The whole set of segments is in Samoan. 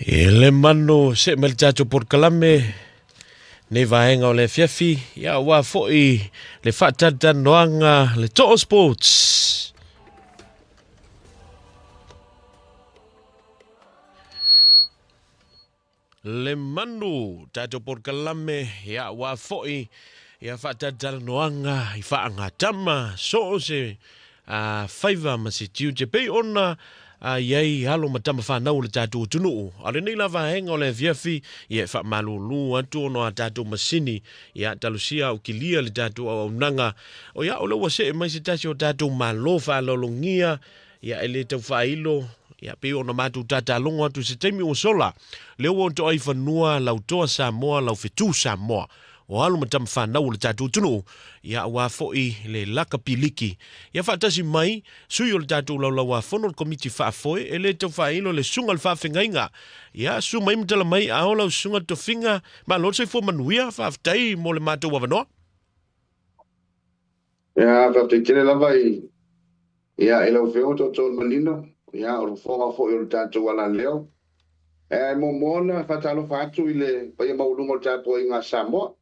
E le manu se mai le tatou polokalame nei vaega o le afiafi, ia aua foi le faatalatalanoaga le To'o Sports. Le manu tatou polokalame, ia aua foi ia faatalatalanoaga i faagatama so o se faiva ma se tiute pei ona i ai alo ma tama fanau o le tatou atunuu. A o lenei la vaega o le afiafi, ia e faamalulu atu ona o a tatou masini, ia talosia au kilia le tatou auaunaga. O ia o lea ua see mai se tasi o tatou malo faaaloalogia, ia e le tau faailo, ia pei ona matou tatalogo atu i se taimi ua sola, lea ua toai fanua lau toa Samoa, lau fetu Samoa. O alo ma tama fanau o le tatou atunuu, ia aua foi le lakapi liki. Ia faatasi mai, sui o le tatou laulauafono o le Komiti Faafoe, e le tau faailo le susuga i le faafegaiga. Ia, susu mai ma tala mai, a o lau susuga tofiga, malo le soifua manuia, faafetai mo le matou avanoa. Ia, faafetai tele lava i, ia, i lau Afioga Tootoo le Manino, ia, o le fofoga foi o le tatou alaleo. E muamua ona faatalofa atu i le paia maualuga o le tapuaiga a Samoa.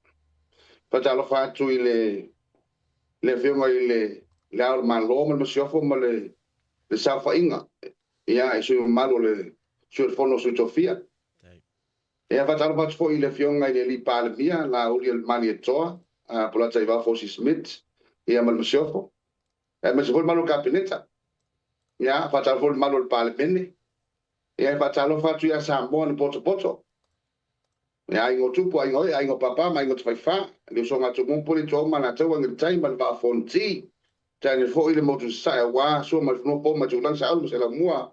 Faatalofa atu i le le Afioga i le Le Ao o le Malo ma le Masiofo ma le le saofaiga, ia, i sui usufono mamalu o le Sui o le Fono a Sui Tofia. Ia, faatalofa atu foi i le Afioga i le Alii Palemia, Laaulialemalietoa, Polataivao Fosi Smith, ia ma le Masiofo, aemaise foi le mamalu o le Kapeneta. Ia, faatalofa foi i le mamalu o le Palemene. Ia, e faatalofa atu ia Samoa na potopoto, ia aiga o tupu, aiga o ee, aiga o papa ma aiga o tafaifa, le usoga a Tumua ma Puletua ma Alataua, Aiga i le Tai ma le Vaa o Fonoti, tainane foi le motu i Sasae aua Sua ma le Fanua, Po ma Itulagi, Saole ma Saleaaumua,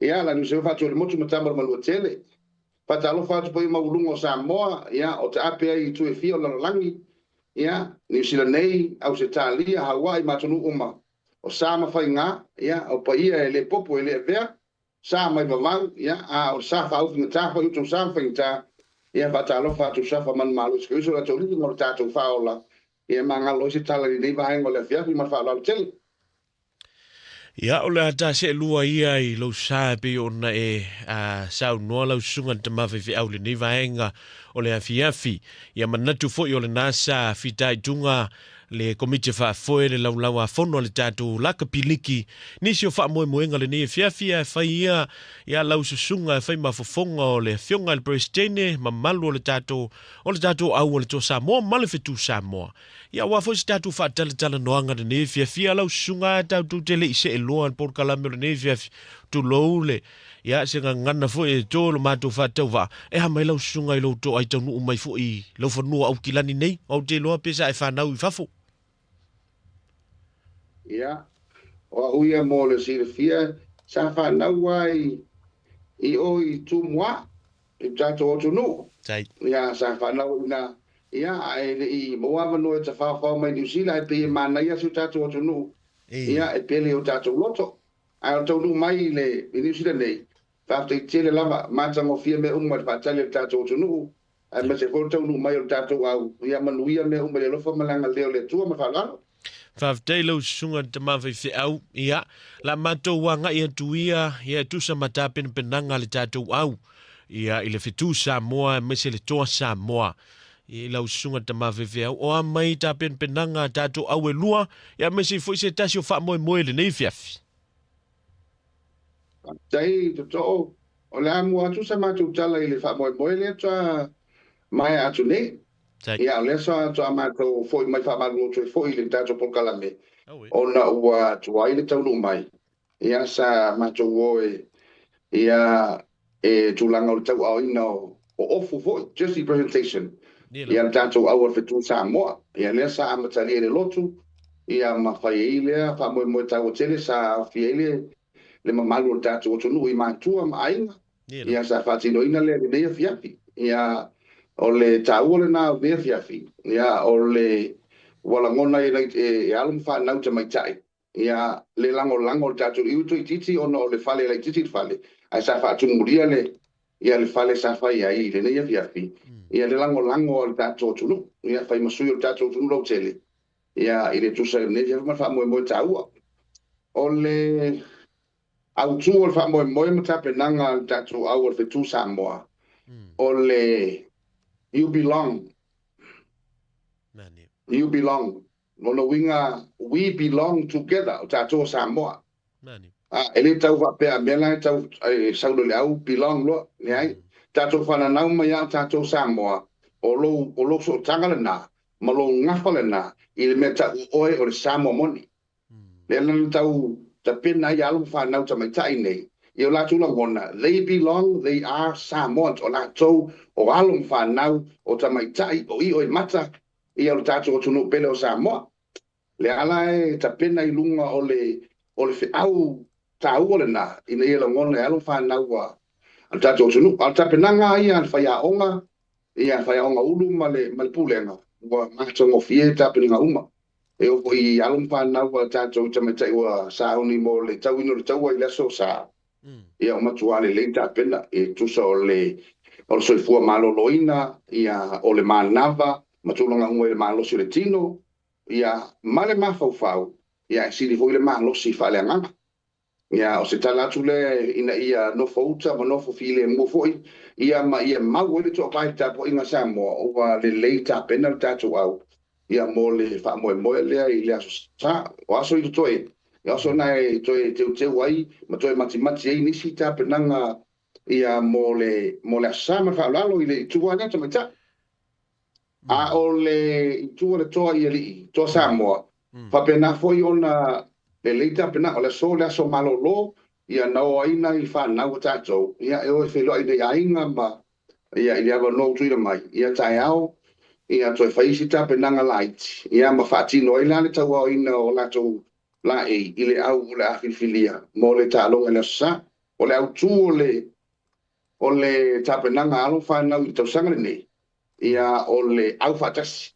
ia Laniuseu, Faatuiolemotu ma Tama o le Manuatele. Faatalofa atu paia maualuga o Samoa, ia o taape ai i itu e fia o le lalolagi, ia Niu Sila nei, Ausetalia, Hawaii ma atunuu uma o sa ma faiga, ia o paia e le popo e le avea, sa mai vavau, ia a o le sa faaufigata foi outou sa ma faigata, ia faatalofa atu sa famanumalo i si uso le tatou alii ma lo tatou faaola, ia magalo ai se tala i lenei vaega o le afiafi ma le faaaloalo tele. Ia, o le a ta seelua ia i lou sa e pei ona e saunoa lau susuga i le tama faifeau i lenei vaega o le afiafi. Ia manatu foi o lena sa fitaituga le Komiti Faafoe le Laulau-a-Fono a le tatou Lakapi Liki. Nisi o faamoemoega o lenei afiafi ae fai ia ia lau susuga e fai ma fofoga o le Afioga i le Peresetene mamalu o le tatou o le tatou au o le Toa Samoa ma le Fetu Samoa. Ia aua foi se tatou faatalatalanoaga lenei afiafi. Ia lau susuga tatou te le i seeloa i le polokalame o lenei afiafi. Tulou le ia se gagana foi e to lo matou faatauvaa. E a mai lau susuga i lou toai taunuu mai foi i lau fanua Aukilani nei? Ou te iloa pe sa e fanau i fafo. Ia, o au ia mo le silafia, sa fanau lava i o i Tumua, i le tatou atunuu. Ia, sa fanau i ina, ia, ae le i maua avanoa e tafaofao mai Niu Sila, ae pei e manaia si o tatou atunuu, ia, e pele i o tatou loto. Ae o le taunuu mai i le i Niu Sila nei, faafetai tele lava, matagofie mea uma i le faatali a le tatou atunuu, aemaise foi o le taunuu mai o le tatou au, ia manuia mea uma i le alofa ma le agalelei o le Atua ma le faaaloalo. Faafetai lau susuga i le tama faifeau, ia, la matou agai atu ia, ia e tusa ma tapenapenaga a le tatou au, ia, i le fetu Samoa aemaise le toa Samoa. I lau susuga i le tama faifeau, o a mai tapenapenaga a tatou au e lua, ia aemaise foi se tasi o faamoemoe i lenei afiafi. Faafetai Totoo, o le a mua atu sa matou tala i le faamoemoe lea faatoa maea atu nei. Ia, o lea faatoa matou foi mai faamalulu atu ai foi i le tatou polokalame ona ua tuai le taunuu mai. Ia, sa matou o e, ia, e tulaga o le tauaaoina o ofu foi, jersey presentation, ia le tatou au o le Fetu Samoa. Ia lea sa amatalia i le lotu, ia ma fai ai lea faamoemoe taua tele sa aofia ai le mamalu o le tatou atunuu i matua ma aiga. Ia sa faatinoina lea i lenei afiafi. Ia o le taua lena o lenei afiafi, ia o le ua lagona e alo ma fanau tamaitai, ia le lagolago o le tatou iwi toeitiiti ona o le fale laitiiti le fale, ae sa faatumulia le fale sa fai ai i lenei afiafi, ia le lagolago a le tatou atunuu, ia fai ma sui o le tatou atunuu lautele, ia i le tusa i lenei afiafi ma le faamoemoe taua. O le autu o le faamoemoe ma tapenaga a le tatou au o le Fetu Samoa, o le you belong. You belong. Lona uiga, we belong together, o tatou o Samoa. E le tau faapea mea la e tau saulo i le au belong loa, leai. Tatou fananau mai lava o tatou Samoa, o lou sootaga lena, ma lou gafa lena, i le mea tau o oe o le Samoa moni. Lea na tau tapena ai alo ma fanau tamaitai nei, ia o latou lagona, they belong, they are Samoans, o latou o alo ma fanau o tamaitai o i'o i mata, ia o le tatou atunuu pele o Samoa. Le ala e tapena i luga o le feau taua lena, ina ia lagona e alo ma fanau a le tatou atunuu. A o le tapenaga ia a le faiaoga, ia faiaoga ulu ma le pulega, ua matagofie tapenaga uma. E oo foi i alo ma fanau a tatou tamaitai ua sauni mo le tauina o le taua i le aso sa, ia o matua lelei tapena, e tusa o le soifua maloloina, ia o le manava, ma tulaga uma i le malosi o le tino, ia ma le mafaufau, ia e sili foi le malosi faaleagaga. Ia o se tala atu lea ina ia nofo uta ma nofo filemu foi, ia ma ia mau ai le toavae i le tapuaiga Samoa, ua lelei tapena le tatou au, ia mo le faamoemoe lea i le aso sa. O aso i totoe, ia aso na e toe teuteu ai ma toe matimati ai nisi tapenaga, ia mo le aso sa ma le faaaloalo i le itu lea tamaitai. A o le itu o le toa i alii, toa Samoa, faapena foi ona lelei tapenaga. O le aso malolo, ia na o ai nai fanau a tatou, ia e o e feiloai nei aiga ma ia i le avanoa ua tuuina mai, ia taeao, ia toe fai isi tapenaga laiti, ia ma faatino ai la le tauaoina o latou laei i le au o le a filifilia mo le taaloga i le aso sa. O le autu o le tapenaga alo fanau i le tausaga lenei, ia o le au faatasi.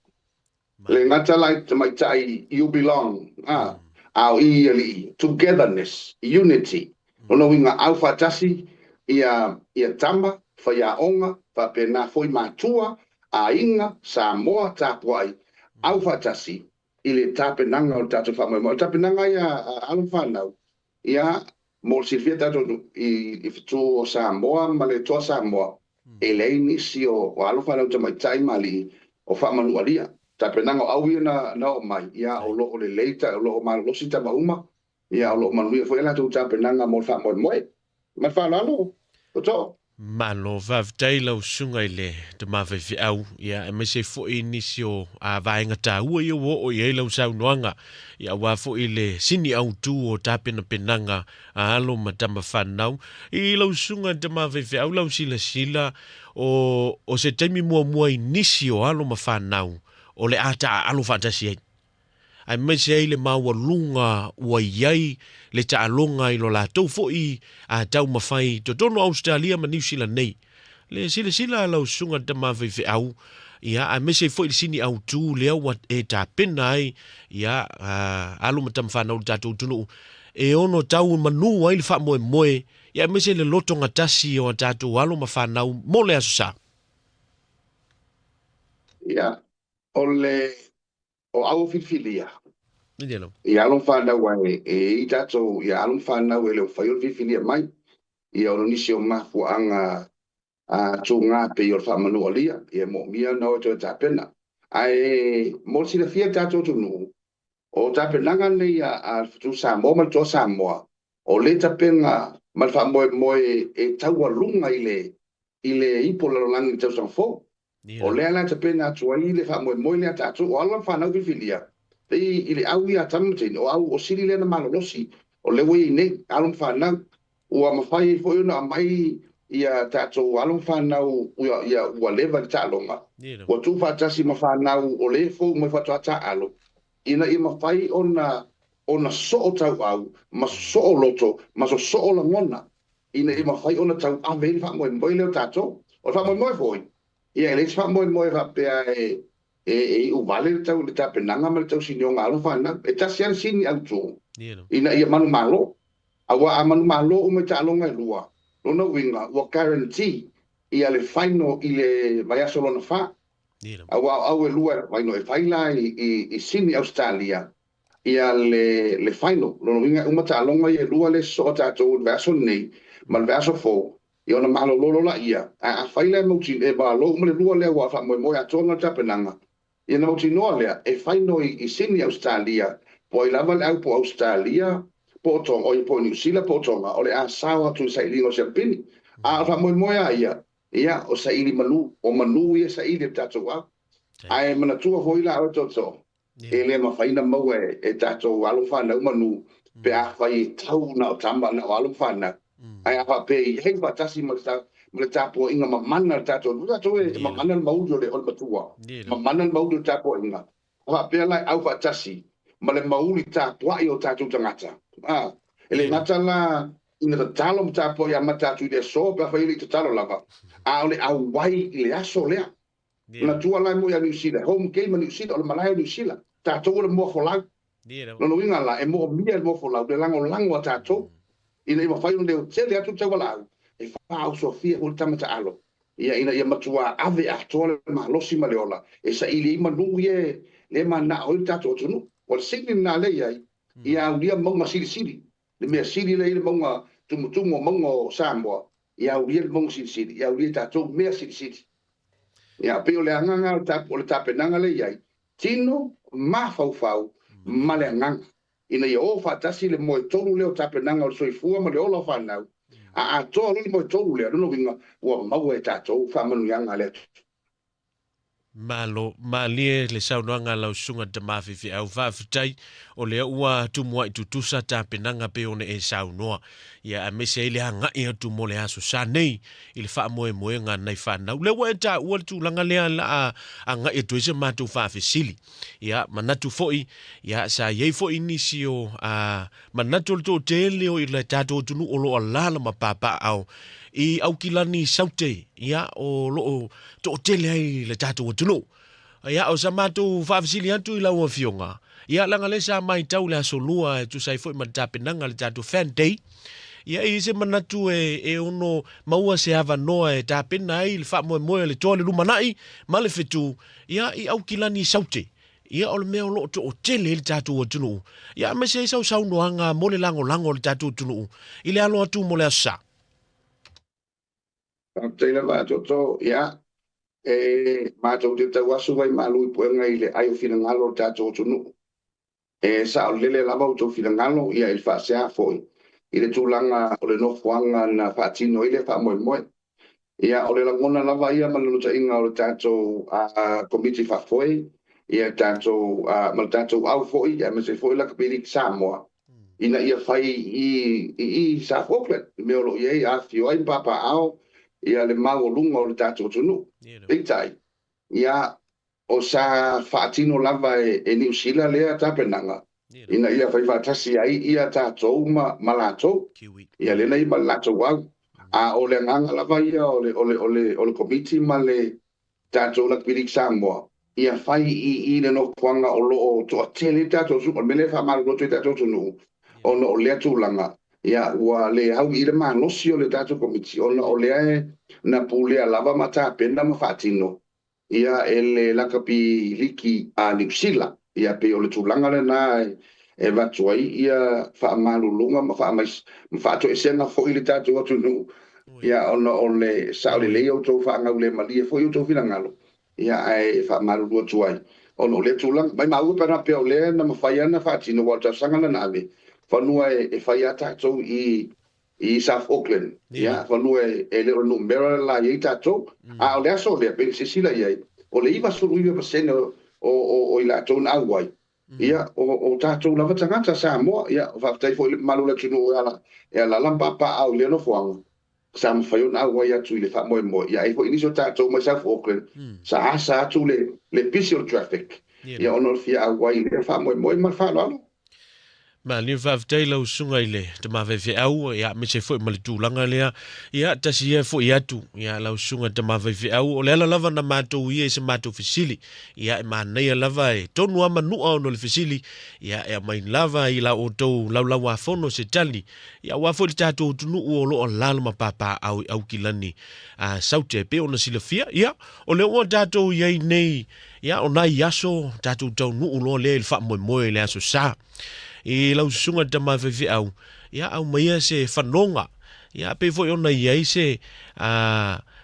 Le gata lai tamaitai, you belong, a o i alii, togetherness, unity. Lona uiga au faatasi, ia tama, faiaoga, faapena foi matua, aiga, Samoa, tapuai, au faatasi i le tapenaga o le tatou faamoemoe. O le tapenaga ia alo ma fanau, ia mo le silafia tatou i fetu o Samoa ma le toa Samoa, e leai nisi o alo fanau tamaitai ma alii o faamanualia. Tapenaga o au ia na oo mai, ia o loo lelei, o loo malolosi tama uma, ia o loo manuia foi latou tapenaga mo le faamoemoe. Ma le faaaloalo, Toto. Malo, faafetai lau susuga i le tama faifeau, ia aemaise foi nisi o vaega taua ia ua oo i ai lau saunoaga, ia aua foi le sini autu o tapenapenaga a alo ma tama fanau. I lau susuga i le tama faifeau lau silasila o se taimi muamua i nisi o alo ma fanau o le a taaalo faatasi ai. Aemaise ai le maualuga ua iai le taaloga i lo latou foi a taumafai totonu Australia ma New Zealand nei. Le silasila lau susuga i le tama faifeau, ia aemaise foi le sini autu lea ua e tapena ai, ia alo ma tama fanau le tatou atunuu, e ono tau manu ai le faamoemoe, ia aemaise le lotoga tasi o a tatou alo ma fanau mo le aso sa. Ia, o le o au filifilia. Ia alo ma fanau e i tatou, ia alo ma fanau e le o mafai ona filifilia mai. Ia o nisi o mafuaaga tuga pei o le faamanualia, ia moomia na o toe tapena. Ae mo le silafia tatou atunuu, o tapenaga nei a le Fetu Samoa ma le Toa Samoa, o le tapena ma le faamoemoe e taualuga i le ipo lalolagi i le tausaga fou. O lea la tapena atu ai le faamoemoe lea tatou, o alo ma fanau filifilia, i le au ia tama ma teine, o au o sili lea na malolosi, o lea ua i ai nei, alo ma fanau, ua mafai ai foi ona aumai ia tatou alo ma fanau ia ua leva i le taaloga, ua tuufaatasi ma fanau o lea e fou mai faatoa taaalo, ina ia mafai ona soo tauau ma soo loto ma sosoo lagona, ina ia mafai ona tauave ai le faamoemoe lea o tatou. O le faamoemoe foi, ia e leai se faamoemoe faapea e iu vale le tau le tapenaga ma le tausinioga a alo ma fanau. E tasi lava le sini autu, ina ia manumalo. Aua a manumalo uma i taaloga e lua, lona uiga ua guarantee ia le final i le vaiaso lona 4. Aua o au e lua e final e fai la i Sydney, Australia, ia le final. Lona uiga e uma taaloga ia e lua le sosoo tatou i le vaiaso lenei ma le vaiaso fou, ia ona malololo laia. Ae afai la e malo uma le lua lea ua faamoemoe atoa na le tapenaga, ia na mautinoa lea e final i Sydney, Australia, po ai lava le au po Australia, po o Tonga, oi po o Niu Sila po o Tonga, o le a sao atu i sailiga o siampini. A o faamoemoe a ia, ia o saili manu, o manu ia saili e tatou au. Ae manatua foi la oe toto, e le mafai na maua e tatou alo ma fanau manu, pe afai e tau na o tama na o alo ma fanau. Ae a faapea i ai faatasi ma le tapuaiga mamana le tatou e mamana le mauli o le matua, mamana le mauli o le tapuaiga. A faapea la e au faatasi ma le mauli tapuai o tatou tagata. E le gata la ina tatalo ma tapuai amata atu i le aso, pe afai e le i tatalo lava, a o le auai i le aso lea. Natua la mo ia Niu Sila, home game a Niu Sila, o le malae o Niu Sila, tatou o le moa folau. Lona uiga la, e moomia le moa folau, le lagolago a tatou, ina ia mafai ona leotele atu le taualaau, e faaosofia foi le tama taalo. Ia ina ia matua ave atoa le malosi ma le ola, e saili ai manu ia le manao ai le tatou atunuu. O le sini lena lea i ai, ia aulia mauga silisili. Le mea sili lea i le mauga tumutumu o mauga o Samoa, ia aulia le mauga silisili, ia aulia tatou mea silisili. Ia pei o le agaga o le tapenaga lea i ai, tino, mafaufau, ma le agaga. Ina ia o faatasi le moe tolu lea o tapenaga o le soifua ma le ola o fanau, a atoa loa le moe tolu lea, lona uiga ua maua e tatou faamanuiaga a le Atua. Malo, malie le saunoaga lau susuga tama faifeau faafetai o lea ua tumuai tutusa tapenaga pe ona e saunoa. Ia aemaise ai le agai atu mo le aso sa nei i le faamoemoega nai fanau. Lea ua e taua le tulaga lea la a agai atu ai se matou faafesili. Ia manatu foi, ia sa iai foi nisi o manatu o le toatele o i le tatou atunuu o lo o alaala ma papaaao i Aukilani Saute, ia o loo toatele ai le tatou atunuu. Ia o sa matou faafesili atu i lau afioga, ia leaga lea sa matau le aso lua e tusa ai foi ma le tapenaga le tatou fan day. Ia e i ai se manatu e ono maua se avanoa e tapena ai le faamoemoe o le toa le lumanai ma le fetu, ia i Aukilani Saute. Ia o le mea o loo toatele ai le tatou atunuu. Ia aemaise ai sausaunoaga mo le lagolago o le tatou atunuu i le alo atu mo le aso sa. Faafetai lava a toto, ia e matou te tauasu vai malu i puega i le ai o finagalo o le tatou atunuu. E saolele lava outou finagalo ia i le faasea foi i le tulaga o le nofoaga na faatino ai le faamoemoe. Ia o le lagona lava ia ma le naunautaiga o le tatou komiti faafoe, ia tatou ma le tatou au foi, aemaise foi Lakapi League Samoa, ina ia fai i South Auckland, le mea o lo o i ai afifio ai ma papaaao ia le maualuga o le tatou atunuu. Peitai, ia o sa faatino lava e Niu Sila lea tapenaga, ina ia fai faatasi ai ia tatou ma latou, ia lea na i ma le latou au. A o le agaga lava ia o le komiti ma le tatou Rugby League Samoa, ia fai i le nofoaga o loo toatele le tatou atunuu. O le mea lea e faamalulu atu ai tatou atunuu, ona o lea tulaga, ia ua le au i le malosi o le tatou komiti, ona o lea na pulea lava ma tapena ma faatino ia e le Lakapi Liki a Niu Sila. Ia pei o le tulaga lena e avatu ai ia faamaluluga ma faatoesega foi le tatou atunuu. Ia ona o le sao lelei outou faagaulemalie foi outou finagalo, ia ae faamalulu atu ai ona o lea tulaga. Mai maua pe ana faapea o lea na mafai lava ona faatino, aua o le tausaga lena ave fanua e fai lava tatou i South Auckland, ia fanua e le o le numera la i ai tatou. A o le aso lea, pe silasila i ai, o le 99% o i latou na auai, ia o tatou lava tagata Samoa. Ia faafetai foi i le mamalu o le atunuu e alaala ma papaaao i lea nofoaga. Sa mafai ona auai atu i le faamoemoe. Ia, ai foi nisi o tatou mai South Auckland, sa asa atu le pisi o le traffic, ia ona o le fia auai i lea faamoemoe. Ma le faaaloalo. Malie, faafetai lau susuga i le tama faifeau, ia aemaise foi ma le tulaga lea. Ia tasi ia foi atu, ia lau susuga tama faifeau, o le ala lava na matou ia i se matou fesili. Ia e manaia lava e tonu a manua ona o le fesili, ia e aumai lava i la outou laulauafono se tali. Ia aua foi le tatou atunuu o lo o alaala ma papaaao i Aukilani a Saute e pei ona silafia. Ia o lea ua tatou i ai nei, ia o nai aso tatou taunuu loa lea i le faamoemoe i le Aso Sa. I lau susuga le tama faifeau, ia aumaia se fanoga, ia pei foi ona i ai se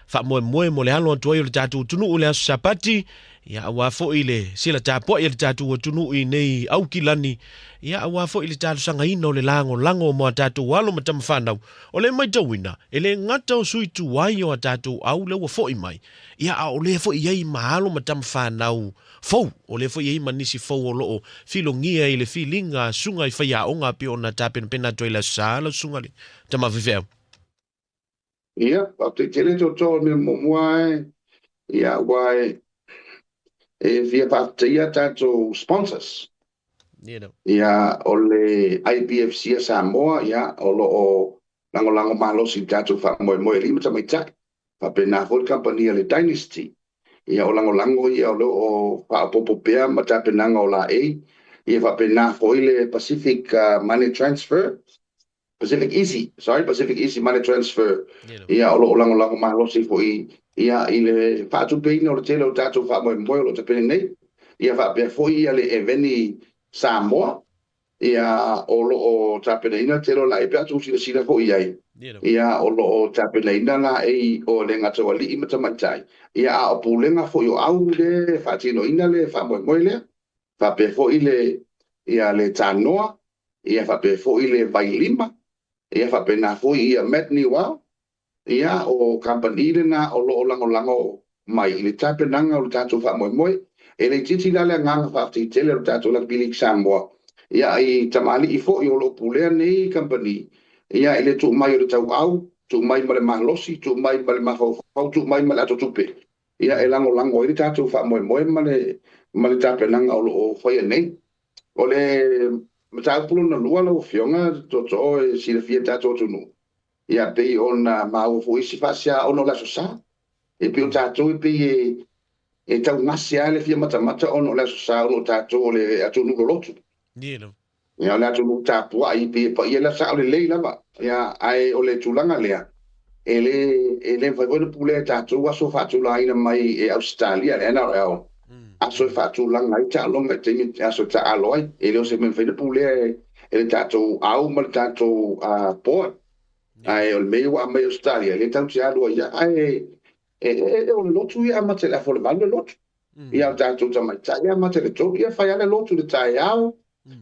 faamoemoe mo le alo atu ai o le tatou atunuu i le Aso Sapati, ia aua foi le sila tapuai a le tatou atunuu i nei Aukilani, ia aua foi le talosagaina o le lagolago mo a tatou alo ma tama fanau. O le matauina, e le gata o sui tuai o a tatou au lea ua foi mai, ia a o lea foi i ai ma alo ma tama fanau fou, o lea foi i ai ma nisi fou o lo o filogia i le filiga a susuga i faiaoga pei ona tapenapena atu ai le Aso Sa, lau susuga le tama faifeau. Ia, faafetai tele totoa o le mea muamua e, ia, aua e fia faafetaia tatou sponsors. Ia, o le IPFC a Samoa, ia, o lo o lagolago malosi i le tatou faamoemoe alii ma tamaitai. Faapena foi le kamupani a le Dynasty. Ia, o lagolago ia o lo o faaopoopo pea ma tapenaga o laei. Ia, faapena foi le Pacific Money Transfer, Pacific Easy, sorry, Pacific Easy Money Transfer. Ia, o lo o lagolago malosi foi ia i le faatupeina o le tele o tatou faamoemoe o lo o tapena nei. Ia faapea foi ia le Eveni Samoa, ia o lo o tapenaina le tele o laei pe a outou silasila foi i ai. Ia o lo o tapenaina laei o le gata o alii ma tamaitai, ia a o pulega foi o au le faatinoina le faamoemoe lea. Faapea foi le ia le Tanoa, ia faapea foi le Vailima, ia faapena foi ia Matt Niuao, ia o kamupani lena o lo o lagolago mai i le tapenaga o le tatou faamoemoe. E le itiiti la le agaga faafetai tele o le tatou Rugby League Samoa, ia i tamalii foi o lo o pulea nei kamupani, ia i le tuu mai o le tauau, tuu mai ma le malosi, tuu mai ma le mafaufau, tuu mai ma le atotupe, ia e lagolago ai le tatou faamoemoe ma le tapenaga o lo o faia nei. O le mataupu lona lua lau Afioga, tootoo e silafia e tatou atunuu, ia pei ona maua foi isi faasea ona o le Aso Sa. E pei o tatou e pei e taugase lava le fia matamata ona o le Aso Sa, ona o tatou o le atunuu lolotu. Ia, o le atunuu tapuai, pei e paia le sao lelei lava. Ia, ae o le tulaga lea, e le mafai foi ona pulea e tatou aso faatulagaina mai e Ausetalia, le NRL, aso e faatulaga ai taaloga i taimi aso e taaalo ai. E le o se mea mafai ona pulea e le tatou au ma le tatou board. Ae o le mea ua aumai Ausetalia, e le tatou te alu ai, ae o le lotu ia amata i le 7:30 le lotu. Ia, o tatou tamaitai ia amata i le 3, ia fai lava le lotu i le taeao,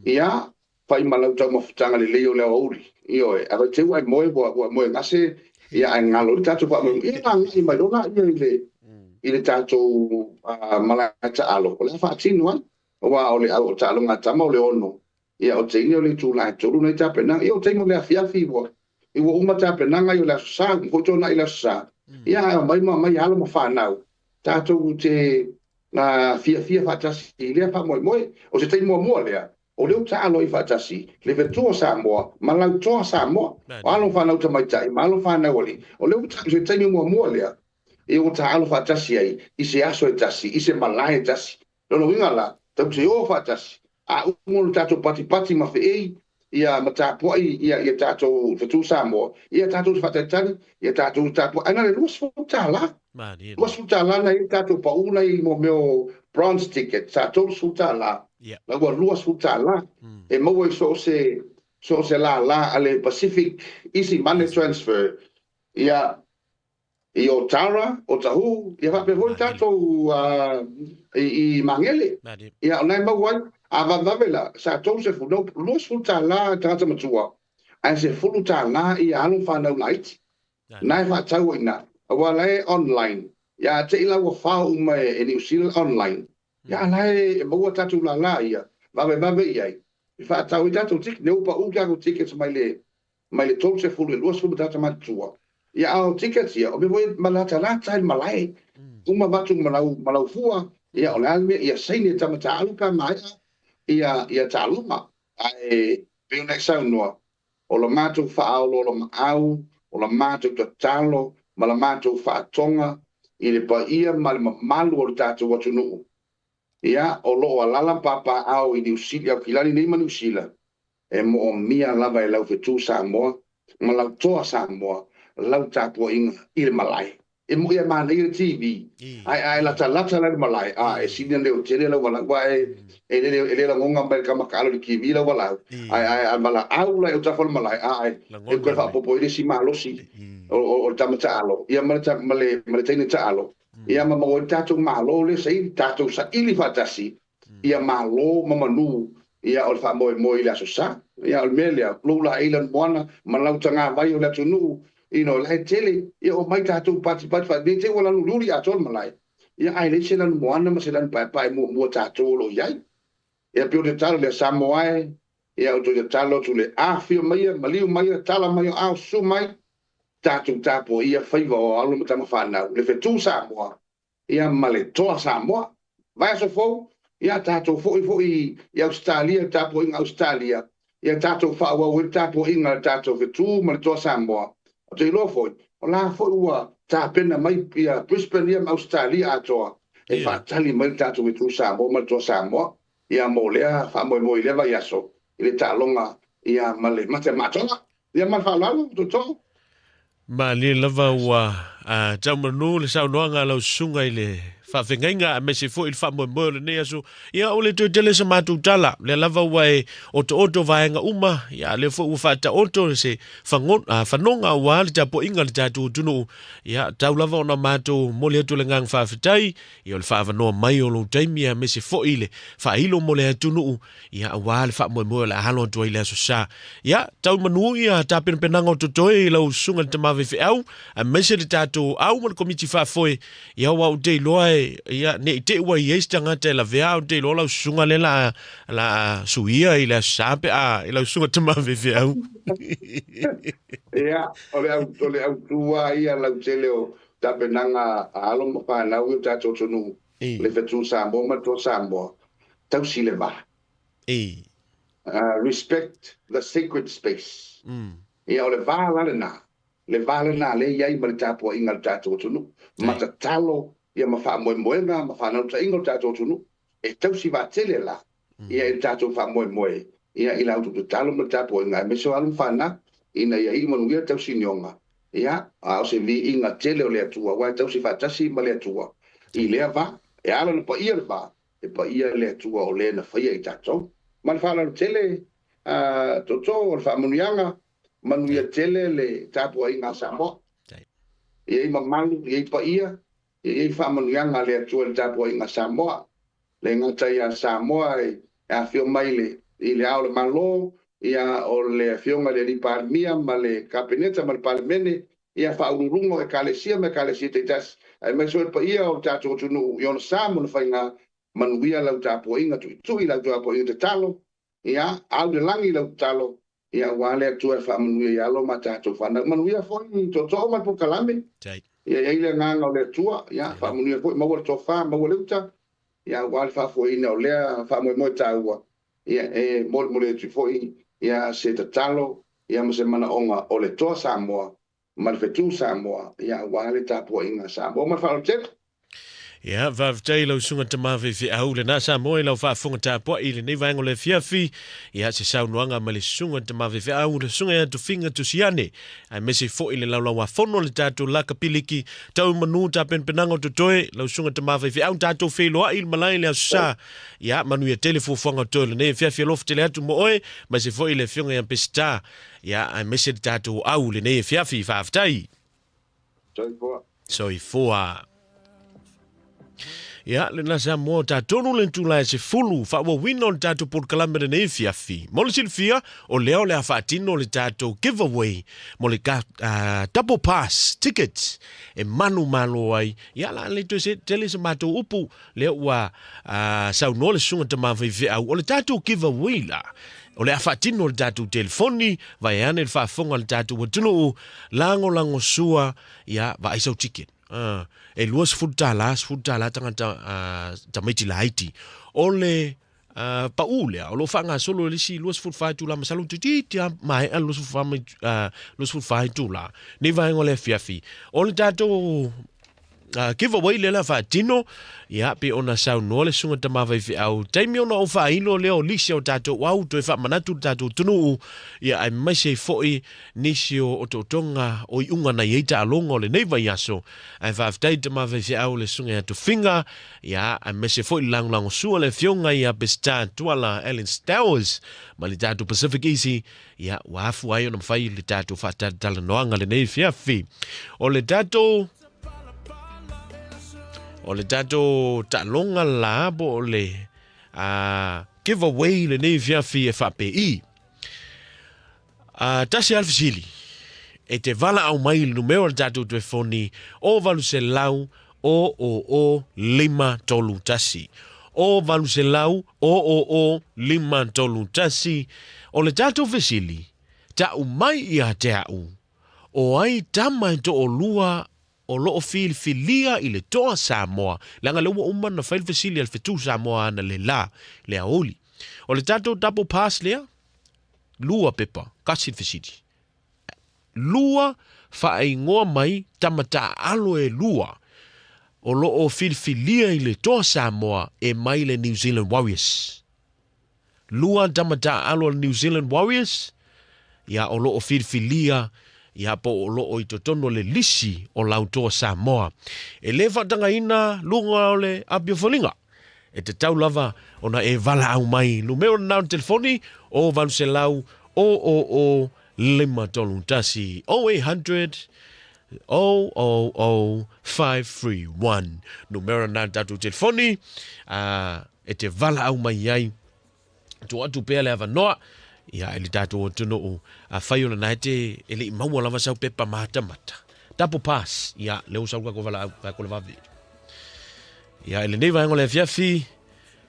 ia fai ma lau taumafataga lelei o le aoauli. Ioe, a vaiteu ai moe ua moe gase, ia ae galo i le tatou faamoemoe. Ia agai mai loa ia i le tatou malae taalo, o le a faatino ai. Aua o le au taaloga a tama o le 6, ia o teine o le itula e 3 nei tapenaga. Ia o taimi o le afiafi ua uma tapenaga i o le Aso Sa, ua foi tuanai le Aso Sa. Ia ae omai ma aumai alo ma fanau, tatou te na fiafia faatasi i lea faamoemoe. O se taimi muamua lea, o lea ua taalo ai faatasi le fetua Samoa ma lautoa Samoa. O alo fanau tamaitai ma alo fanau alii. O lea ua taalo se taimi muamua lea, ia ua taalo faatasi ai i se aso e tasi, i se malae e tasi. Lona uiga la, tatou te o faatasi, a uma ona tatou patipati ma feei, ia ma tapuai ia tatou fetu Samoa, ia tatou te faatalitali, ia tatou tapuai. Ae na o le $20. $20 na i tatou pau na i mo mea o bronze ticket, sa $30. La ua $20. E maua i so o se lala a le Pacific Easy Money Transfer. Ia, i Otara, o Tahu, ia faapea foi tatou i Magele. Ia, o nai maua ai. A vavave la, sa 30, no, $20 tagata matua, ae $10 ia alo fanau laiti. Na e faatau ai na. Aua la e online. Ia te i la ua fao uma e New Zealand online. Ia la e maua tatou lala ia, vave vave i ai. E faatau ai tatou ticket, ne ua pau tatou tickets mai le 30 i le 20 tagata matutua. Ia, a o tickets ia, o mea foi e malatalata ai le malae, uma avatu ma lau, ma lau fua, ia o le a le mea, ia saini e tama taalo pe a maea ia taaloga. Ae pei ona e saunoa, o la matou faaoloolomaau, o la matou tatalo ma la matou faatoga i le paia ma le mamalu o le tatou atunuu, ia, o lo o alaala ma papaaao i Niu Sila, i Aukilani nei ma Niu Sila, e moomia lava e lau fetu Samoa ma lau toa Samoa lau tapuaiga i le malae. E moi e manaia le TV, ae a e latalata la i le malae, a e sili ona leotele lau valaau, aua e le lagoga mai le tama taalo i le TV lau valaau, ae a valaau la i autafa o le malae, a e toe faaopoopo i ai le isi malosi o le tama taalo, ia ma le teine taalo, ia ma maua ai le tatou Malo lea saili, tatou saili faatasi ia malo ma manu, ia o le faamoemoe i le Aso Sa. Ia o le mea lea, lou laei lanumoana ma lau tagavai o le atunuu, you know, la e tele, ia omai tatou patipati faatasi, ne i te i ua lanu uliuli atoa le malae, ia ae leai se lanumoana ma se lanu paepae muamua tatou o lo o i ai. Ia pei o le tatalo lea, Samoa e, ia ou toe tatalo atu le afifio maia, maliu maia, tala mai o ao, susu mai, tatou tapuaia faiva o alo ma tama fanau, le fetu Samoa, ia ma le toa Samoa. Vaiaso fou, ia tatou foi foi i Ausetalia, le tapuaiga Ausetalia, ia tatou faaauau ai le tapuaiga a le tatou fetu ma le toa Samoa. Ou te iloa foi, o la foi ua tapena mai ia Brisbane ia ma Ausetalia atoa e faatali mai le tatou fetu Samoa ma le toa Samoa, ia mo lea faamoemoe i lea vaiaso i le taaloga ia ma le mate maatoga. Ia ma le faaaloalo, tootoo. Malie lava ua tau manu le saunoaga a lau susuga i le faafegaiga aemaise foi i le faamoemoe o lenei aso. Ia, ua le toe tele se matou tala, lea lava ua e otooto vaega uma, ia, lea foi ua faataoto se fanoga aua le tapuaiga a le tatou atunuu. Ia, tau lava ona matou momoli atu le agaga faafetai, ia, o le faaavanoa mai o lou taimi aemaise foi le faailo mo le atunuu, Ia, aua le faamoemoe o le a alo atu ai i le Aso Sa. Ia, tau manu ia tapenapenaga o totoe i lau susuga i le tama faifeau, aemaise le tatou au ma le komiti faafoe. Ia, aua ou te iloa e, ia, ne i te i ua i ai se tagata e lavea, ou te iloa lau susuga lea la, la suia i le Aso Sa pe a, i lau susuga tama faifeau. Ia, o le au, o le autu lava ia lautele o tapenaga a alo ma fanau i o tatou atunuu. Le fetu Samoa ma le toa Samoa, tausi le va. Respect the sacred space. Ia, o le va la lena, le va lena lea e i ai ma le tapuaiga a le tatou atunuu, ma tatalo ia ma faamoemoega ma faanautaiga o le tatou atunuu, e tausi vaatele la ia i le tatou faamoemoe ia i la outou tatalo ma le tapuaiga, aemaise o alo ma fanau, ina ia iu manuia le tausinioga, ia, a o se viiga tele o le Atua, aua e tausi faatasi ma le Atua i lea va. E ala ona paia le va, e paia le Atua o le na faia i tatou. Ma le faaaloalo tele, a tootoo, o le faamanuiaga, manuia tele le tapuaiga a Samoa. E i ai mamalu, e i ai paia, E i ai faamanuiaga a le Atua i le tapuaiga a Samoa. Le gata ia Samoa e afio mai i le Ao o le Malo, ia o le Afioga i le Alii Palemia ma le Kapeneta ma le Palemene, ia Faauluuluga o Ekalesia ma Ekalesia taitasi, aemaise foi le paia o le tatou atunuu i ona sa ma ona faiga. Manuia lau tapuaiga tuitui, lau tapuaiga tatalo, ia au i le lagi lau tatalo, Ia aua le Atua e faamanuia i alo ma tatou fanau. Manuia foi tootoo ma le polokalame. Ia i ai le agaga o le Atua. Ia faamanuia foi, maua le tofa, maua le uta. Ia aua le faafoeina o lea faamoemoe taua. Ia e molimoli atu foi ia se tatalo ia ma se manaoga o le Toa Samoa ma le Fetu Samoa, ia aua le tapuaiga a Samoa. Ma le faaaloalo tele. Ia, faafetai i lau susuga tama faifeau lena Samoa i lau faafofoga tapuai i lenei vaega o le afiafi. Ia, se saunoaga mai le susuga tama faifeau, le susuga ia Tofiga Tusiane, aemaise foi le laulauafono a le tatou Laka Piliki, tau manu tapenapenaga o totoe, lau susuga tama faifeau, tatou feiloai i le malae i le Aso Sa. Ia, manuia tele fuafuaga o totoe o lenei afiafi, alofa tele atu mo oe, aemaise foi le afioga ia Peseta, ia, aemaise le tatou au i lenei afiafi. Faafetai. Soifua. Soifua. Ia, lena Samoa, tatonu le itula e 10, faaauauina o le tatou polokalame lenei afiafi. Mo le silafia, o lea o le a faatino le tatou giveaway mo le double pass tickets e manumalo ai. Ia, la le toe se tele se matou upu, lea ua saunoa le susuga tama faifeau, o le tatou giveaway la. O le a faatino le tatou telefoni, vaeane le faafofoga a le tatou atunuu, lagolagosua, ia, vaai sau ticket. E $20, $10 tagata tamaiti laiti. O le pau lea, o lo o faagasolo i le isi 24 itula, masalo toeitiiti lava maea le 24 itula, nei vaega o le afiafi. O le tatou giveaway lea la faatino, ia, pe ona saunoa le susuga tama faifeau, taimi ona ou faailo lea o lisi o tatou au, toe faamanatu le tatou atunuu, ia, aemaise ai foi nisi o otootoga o iuga na i ai taaloga o lenei vaiaso. Ae faafetai tama faifeau le susuga ia Tofiga, ia, aemaise foi le lagolagosua le afioga ia Peseta Tuala Ellen Stowers ma le tatou Pacific Easy, ia, ua afua ai ona mafai le tatou faatalatalanoaga lenei afiafi. O le tatou O le tatou taaloga la po o le giveaway lenei afiafi e faapei. Tasi lava le fesili, e te valaau mai i le numera o le tatou telefoni o 800 000 531. O 800 000 531. O le tatou fesili, tau mai ia te au, o ai tama e toalua o lo o filifilia i le Toa Samoa, leaga lea ua uma ona fai le fesili a le Fetu Samoa ana le la, le aoauli. O le tatou double pass lea, lua pepa, tasi le fesili. Lua faaigoa mai tama taaalo e lua o lo o filifilia i le Toa Samoa e mai le New Zealand Warriors. Lua tama taaalo a le New Zealand Warriors, ia o lo o filifilia ia po o lo o i totonu o le lisi o lau Toa Samoa. E le faatagaina luga o le apiofoliga. E tatau lava ona e valaau mai numera lena o le telefoni o 800 000 531 0800 000 531. Numera lena o le tatou telefoni e te valaau mai ai. Tuu atu pea le avanoa ia i le tatou atunuu. Afai o lena e te e le i maua lava sau pepa matamata. Double pass, ia, lea ua sau le tatou valaau, fai atu le vave. Ia, i lenei vaega o le afiafi,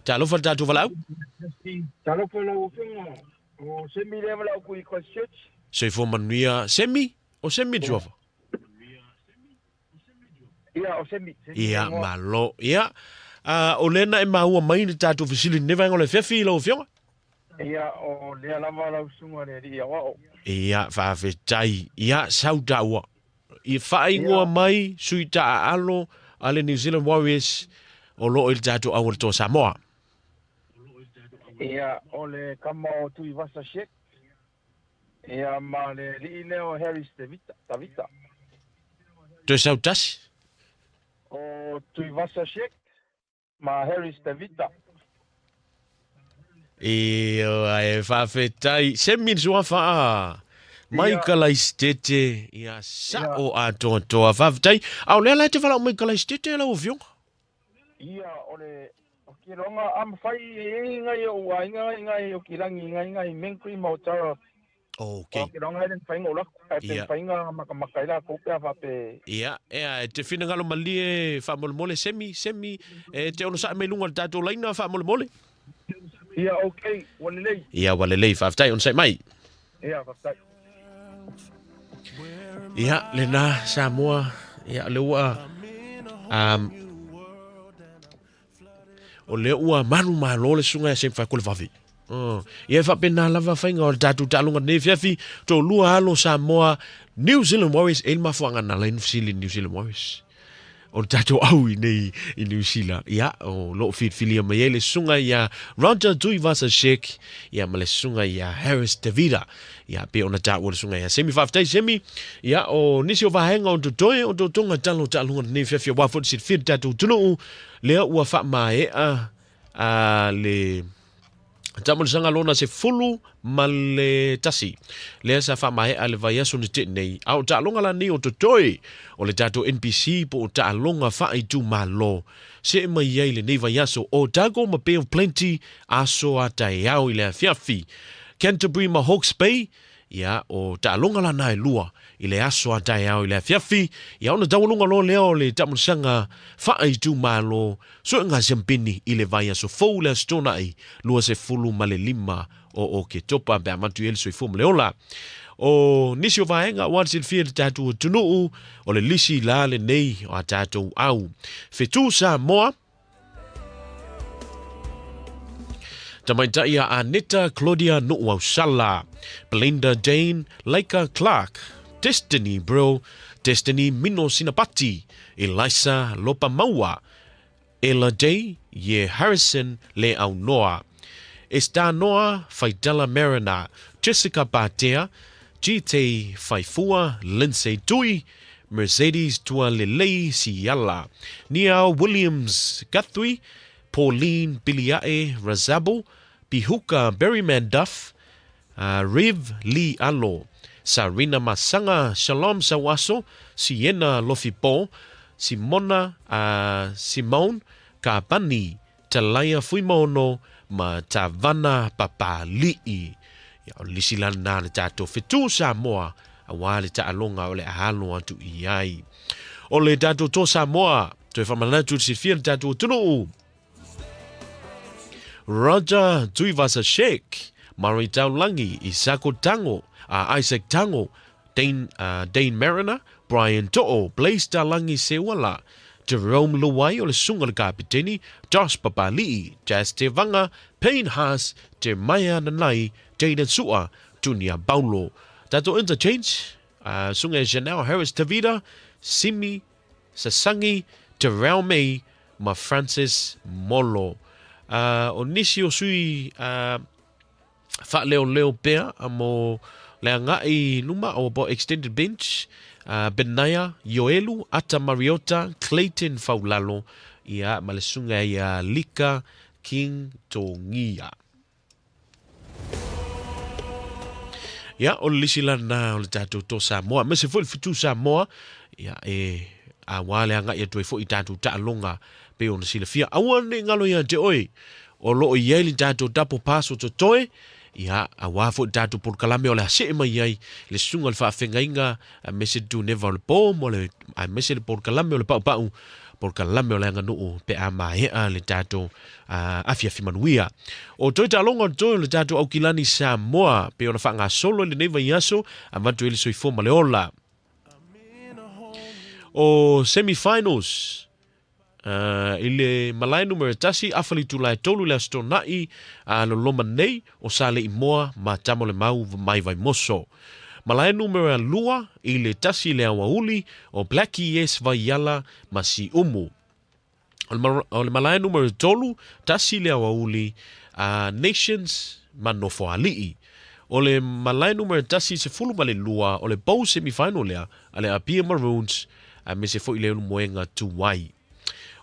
talofa le tatou valaau. Talofa lau Afioga, o Semi lea valaau atu i Christchurch. Soifua manuia, Semi? O Semi le suafa? Ia, o Semi. Ia, malo. Ia, o lea na e maua mai le tatou fesili i lenei vaega o le afiafi, lau Afioga? Ia, o lea lava lau susuga le alii aoao. Ia, faafetai. Ia, sau taua. I faaigoa mai sui taaalo a le New Zealand Warriors o lo o i le tatou au o le Toa Samoa. Ia, o le tama o Tuivasa Sheck. Ia, ma le alii lea o Harris Tavita. Toe sau tasi. O Tuivasa Sheck ma Harris Tavita. Ioe, e faafetai. Semi le suafa a Maikalaisitete, ia sao atoatoa. Faafetai. A o lea la e te valaau Maikalaisitete lau Afioga? Ia, o le kiloga a mafai e i ai nai ou aiga i nai o Kilagi ngai nai Mengri ma Otara. Okay. O kiloga e le mafai ona ou lako, ae pe mafai ona makamaka ai latou pe a faapea. Ia, ea, e te finagalo malie faamolemole, Semi, Semi, e te onosai mai luga o le tatou laina faamolemole. Ia, okay, ua lelei. Ia, ua lelei, faafetai, onosai mai. Ia, faafetai. Ia, lena, Samoa, ia, lea ua, um, o lea ua manumalo le susuga ia Semi Faikolevavi. Ia e faapena lava faiga o le tatou taaloga lenei afiafi, toalua alo Samoa, New Zealand Warriors, e i le mafuaaga na ala ai ona fesili i le New Zealand Warriors. O le tatou au i nei i Niu Sila, ia, o lo o filifilia mai ai le susuga ia Roger Tuivasa-Sheck, ia ma le susuga ia Harris Tavita. Ia, pei ona taua le susuga ia Semi. Faafetai Semi. Ia, o nisi o vaega o totoe o totoga tala o taaloga lenei afiafi aua foi le silafia le tatou atunuu, lea ua faamaea le Taamolisaga lona 11, lea sa faamaea le vaiaso na tea nei, a o taaloga la nei o totoe o le tatou NPC po o taaloga faaitumalo. See mai ai lenei vaiaso o Otago ma Bay of Plenty aso a taeao i le afiafi. Canterbury ma Hawke's Bay, ia, o taaloga la na e lua i le aso a taeao i le afiafi, ia ona taualuga loa lea o le taamolisaga faaitumalo Suega Siampini i le vaiaso fou le Aso Toonai 25. o Oketopa pe a avatu i ai le soifua ma le ola. O nisi o vaega aua le silafia e le tatou atunuu, o le lisi la lenei o a tatou au. Fetu Samoa, Tamaitai a Aneta Claudia Nuuausala, Belinda Jane Laika Clark, Destiny Brill, Destiny Mino Sinapati, Elisa Lopamaua, Ella Day, Ye Harrison Le Aunoa, Estanoa Faitala Mariner, Jessica Batea, GT Faifua, Lindsay Tui, Mercedes Tualelei Siala, Niao Williams Guthrie, Pauline Biliae Razabo, Pihuka Berryman Duff, Rev Lee Alo, Sarina Masanga, Shalom Sawaso, Sienna Lofipo, Simona Simone Kapani, Talaia Fuimono, ma Tavana Papali'i. Ia, o le lisi la lena le tatou fetu Samoa, aua le taaloga o le alo atu i ai. O le tatou to Samoa, toe faamanatu i le silafia le tatou atunuu. Roger Tuivasa Sheik, Murray Taulangi, Isako Tango, Isaac Tango, Dane, Dane Mariner, Brian To'o, Blaise Talangi Seuala, Jerome Luai o le susuga o le kapiteni, Josh Papali'i, Jazz Tevaga, Payne Haas, Jeremiah Nanai, Jayden Su'a, Junior Paulo. Tatou interchange, susuga ia Janelle Harris Tavita, Simi Sasangi, Terrell May ma Francis Molo. O nisi o sui faaleoleo pea mo le agai i luma o po extended bench, Benaya Ioelu, Ata Mariota, Clayton Faulalo, ia ma le susuga ia Lika King Tongia. Ia, o le lisi lana o le tatou to Samoa, aemaise foi le fitu Samoa, ia e aua le agai atu ai foi i tatou taaloga pei ona silafia. Aua ne i galo ia te oe, o lo o i ai le tatou double pass o totoe, ia, aua foi le tatou polokalame o le a see mai ai le susuga o le faafeagaiga, aemaise le tuneva o le po, mo le, aemaise le polokalame o le paupau, polokalame o le aganuu pe a maea le tatou afiafi manuia. O toe taaloga o toe o le tatou Aukilani Samoa pei ona faagasolo i lenei vaiaso, avatu ai le soifua ma le ola. O semi-finals i le malae numera 1, afa le itula e 3 le Aso Toonai a loloma nei o Saleimoa ma Tamalemau mai Vaimoso. Malae numera 2 i le 1 le aoauli o Blackie S Vaiala ma Siumu. O le malae numera 3, 1 le aoauli a Nations ma Nofoalii. O le malae numera 1 12 o le bowl semi-final lea a le Apia Maroons aemaise foi le Ulumoega Tuai.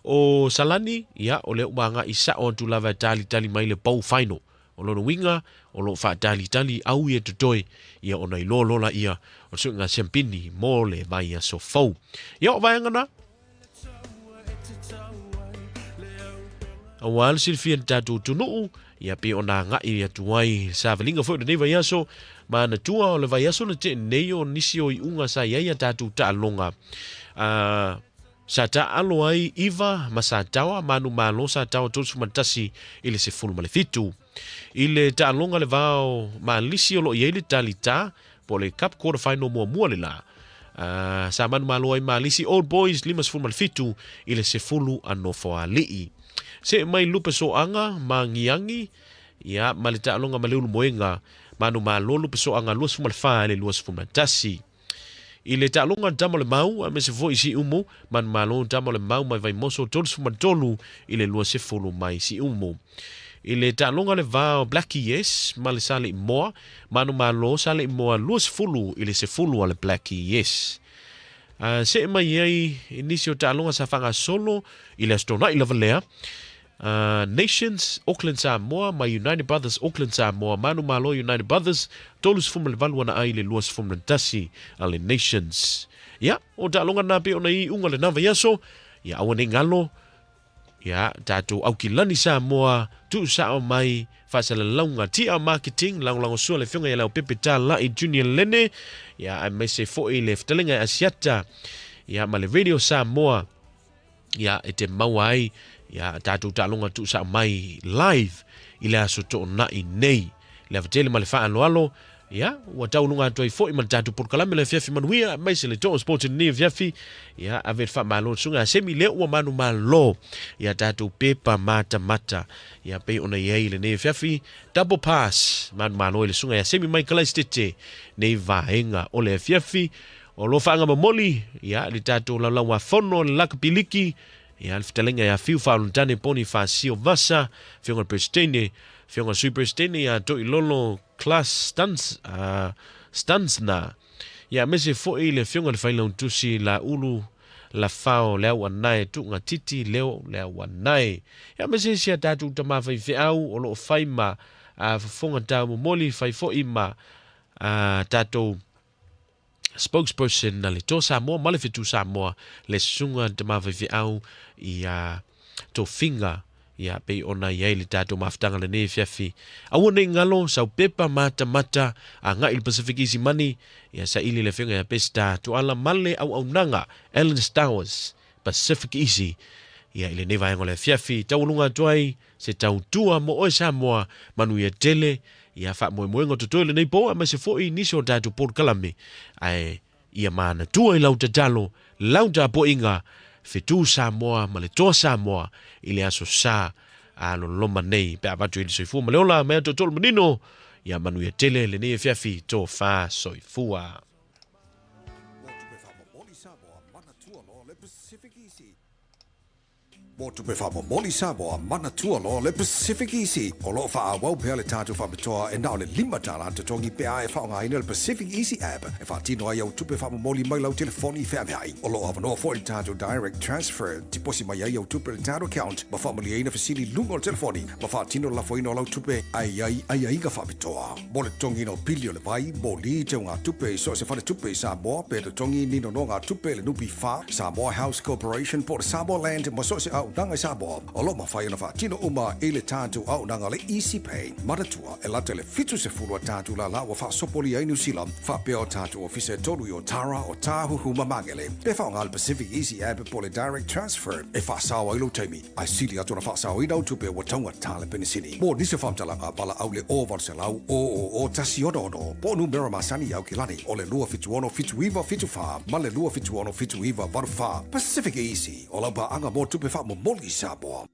O Salani, ia, o lea ua agai sao atu lava e talitali mai le bowl final. O lona uiga, o lo o faatalitali au ia totoe, ia ona iloa loa laia o le suiga siampini mo le vaiaso fou. Ia, o vaega na. Aua le silafia e le tatou atunuu, ia pei ona agai atu ai le savaliga foi o lenei vaiaso, manatua o le vaiaso na tea nei o nisi o iuga sa i ai a tatou taaloga. Sa taaalo ai Iva ma Sataoa, manumalo Sataoa 31 i le 17. I le taaloga le vao malisi o lo o i ai le Talita, po o le Cup Quarter Final muamua le la. Sa manumalo ai Malisi Old Boys 57 i le 10 a Nofoalii. See mai Lupe Soaga ma Ngiangi, ia, ma le taaloga ma Leulumoega, manumalo Lupe Soaga 24 i le 21. I le taaloga tama o le mau, aemaise foi i Siumu, manumalo tama o le mau mai Vaimoso 33 i le 20 mai Siumu. I le taaloga le va o Blackie Yes ma le Saleimoa, manumalo Saleimoa 20 i le 10 a le Blackie Yes. See mai ai i nisi o taaloga sa faagasolo i le Aso Toonai lava lea, Nations, Auckland Samoa ma United Brothers Auckland Samoa, manumalo United Brothers 38 ana ai le 21 a le Nations. Ia, o taaloga na pei ona i iuga lena vaiaso, ia aua nei galo, ia tatou Aukilani Samoa, tuusao mai faasalalauga TR Marketing, lagolagosua le Afioga ia Leaupepe Talai Junior Lene, ia aemaise foi le fetalaiga i Asiata, ia ma le Radio Samoa, ia e te maua ai ia tatou taaloga tuusao mai live i le aso toonai nei. Le ava tele ma le faaaloalo, ia, ua taualuga atu ai foi ma le tatou polokalame le afiafi manuia, aemaise le Toa Sports i lenei afiafi. Ia, ave le faamalo i le susuga ia Semi lea ua manumalo i a tatou pepa matamata, ia, pei ona i ai i lenei afiafi, double pass, manumalo i le susuga ia Semi mai Kalaisitete nei vaega o le afiafi. O lo faaga momoli, ia, le tatou laulauafono le lakapi liki, ia, le fetalaiga ia Fiu Faaolontane Poni Faasio Vasa, afioga i le Peresetene, afioga i le Sui Peresetene ia Toilolo Class Stans, Stansna, ia, aemaise foi le afioga i le Failautusi Laulu Lafao Leauanae Tuugatiti Leo Leauanae, ia, aemaise si a tatou tama faifeau o loo fai ma fofoga taumomoli, fai foi ma tatou spokesperson na le Toa Samoa ma le Fetu Samoa, le susuga tama faifeau ia Tofiga, ia pei ona i ai le tatou mafutaga lenei afiafi. Aua nei galo sau pepa matamata agai i le Pacific Easy Money, ia saili le afioga ia Peseta Tuala ma le auaunaga Ellen Stowers Pacific Easy. Ia i lenei vaega o le afiafi, taualuga atu ai se tautua mo oe Samoa, manuia tele, ia faamoemoega o totoe lenei po, aemaise foi nisi o tatou polokalame, ae ia manatua i lau tatalo, lau tapuaiga, Fetu Samoa ma le Toa Samoa i le aso Sa a loloma nei pe a avatu i le soifua ma le ola mai atoatolu manino, ia manuia tele lenei afiafi, tofa soifua. Mo tupe faamomoli Samoa, manatua loa le Pacific Easy. O loo faaauau pea le tatou faapitoa e na o le $5 totogi pe a e faaaogaina le Pacific Easy app e faatino ai au tupe faamomoli mai lau telefoni feaveai. O loo avanoa foi le tatou direct transfer, tiposi mai ai au tupe i le tatou account ma faamalieina fesili i luga o le telefoni ma faatino le lafoina o lau tupe ai ai aiaiga faapitoa. Mo le totogiina o pili o le vai, moli, teugatupe i so o se faletupe i Samoa, pe totogi ni nonogatupe i le NPF, Samoa House Corporation po o le Samoa Land ma so o se auaunaga i Samoa, o lo o mafai ona faatino uma i le tatou auaunaga le Easy Pay. Manatua, e lata i le 70 a tatou lala ua faasopolia ai Niu Sila, faapea o tatou ofisa e tolu i Otara, o Tāhuhu ma Magele. Pe faaaoga le Pacific Easy app po o le Direct Transfer e faasao ai lou taimi, ae sili atu ona faasaoina au tupe ua taugata le penisini. Mo nisi o faamatalaga, valaau le 0800 000 166 po o numera masani i Aukilani o le 276 7974 ma le 276 7984. Pacific Easy, o lau paaga mo tupe faamomoli i Samoa.